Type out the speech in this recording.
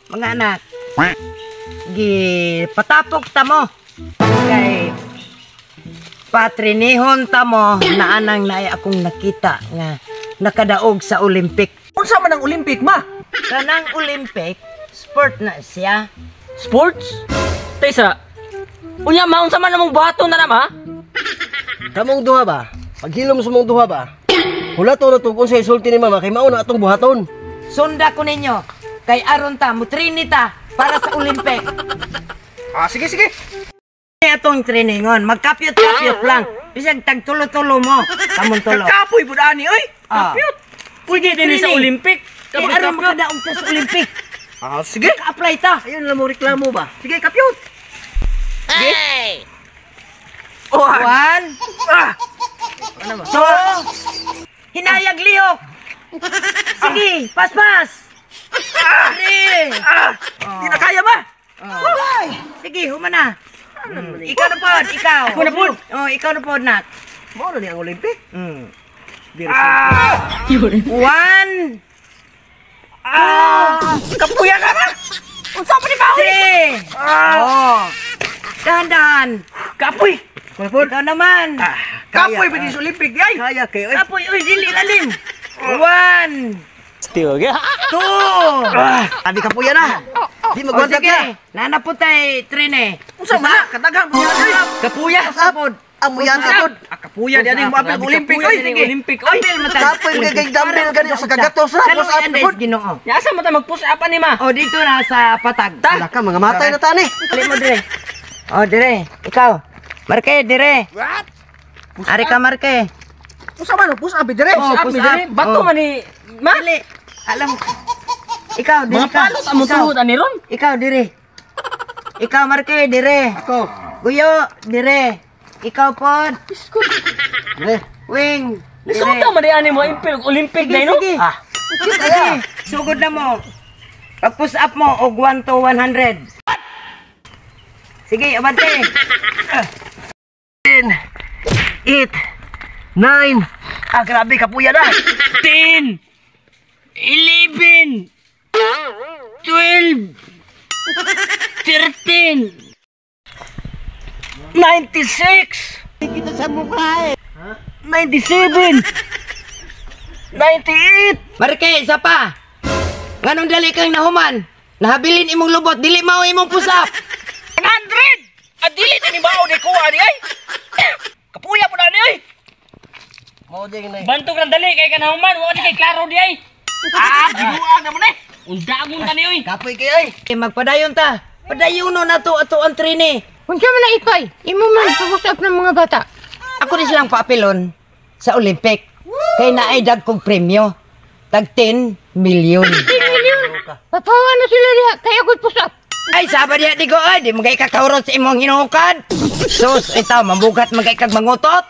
Mga anak, gi patapok ta mo. Kay patrinihon ta mo na anang naay akong nakita nga nakadaog sa Olympic. Unsa man ang Olympic, ma? Kanang Olympic, sport na siya. Sports? Taysa. Unya ma, unsa man among buhaton na na, ma? Kamong duha ba? Paghilom sa mong duha ba? Hulato na to kung sa isulti ni mama kay mao na atong buhaton. Sunda ko ninyo kay aron ta mutrini ta para sa Olympic. Ah, sige, sige. Atong trainingon, magkapyot-kapyot lang. Bisag tag tulo-tulo mo. Kamong tulo. Kapoy pud ani oy. Ah. Kapyot. Pwede din sa Training. Olympic. Kay aron makadaog ta sa Olympic. Ah, sige. Ka-apply ta. Ayun lang mo reklamo ba? Sige, kapyot. Sige. One. One, Ah. two, hinayag lihok. Sige, paspas. Three. Ah. Di na kaya, ma. Oh. Sige, humana. Ikaw na pod, ikaw. Ako na pod. Oh, ikaw na pod, nak. Mao na ni ang Olympic. Ah. One, Ah. Kapuya ka na. Unsa man ni ba? Three. Oh. Dahan-dahan. Kapoy. Ikaw naman. Kapoy pa sa Olympic di ay. Kaya kay oy. Kapoy, uy, dili lalim. One, two. Ah. Abi kapuya na. Di Oh, magwantag sige. ka. Nana po tay trine. Unsa man na? Kadaghang pud ay. Kapuya. Sapod. Ang muyata pod. Ah, kapuya di ani mo apil og Olympic oy. Sige. Olympic oy. Apil mo ta. Kapoy kay kay dumbbell gani sa kagatos ra. Push up Kaluoyan pod. Ginoo. Nya asa man ta mag-push up ani, ma? Oh, dito na sa patag. Wala ka mga matay na tani. Dali mo dire. Oh, dire. Ikaw. Marke, dire. What? Ari ka, Marke. Unsa man push up dire? Oh, Push up push mi diri. up. Bato Oh. man ni ma. Dili. Alam ko. Ikaw, dire Mga ka. palot among Ikaw. tuhod ani ron. Ikaw, dire. Ikaw, Marke, dire. Ako. Guyo, dire. Ikaw pod. Dire. Wing. Dire. Lisuta man di ani mo impil Olympic Sige, day no. sige. Ah. Sige. Sugod na mo. Pag push up mo, og 1 to 100. Sige, abante. 10, 8, 9. Ah, grabe kapuya na. 10, 11, 12, 13, 96. Kita sa mukha eh. 97. 98. Marke, isa pa. Nganong dali kang nahuman? Nahabilin imong lubot, dili mao imong push up. 100. Ah, dili na ni mao ni kuha ni ay. Kapuya po na ni ay. Mao di na. Bantog lang dali kay kanahuman, wa ni kay klaro di ay. Ah, gibuang naman eh. Undagon ka ni oy. Kapoy kay oy. Eh, magpadayon ta. Padayono na to ato ang trine. Unsa man na ikay? Imo man push up ng mga bata. Ako ni silang paapilon sa Olympic. Kay naay dagkong premyo. Tag 10 million. 10 million. Papawa na sila diha kay ako'y push up. Ay, saba diha di ko ay, di magay kakahurot sa imong hinuhukad. Sus, itaw, mambugat magay kag mangutot.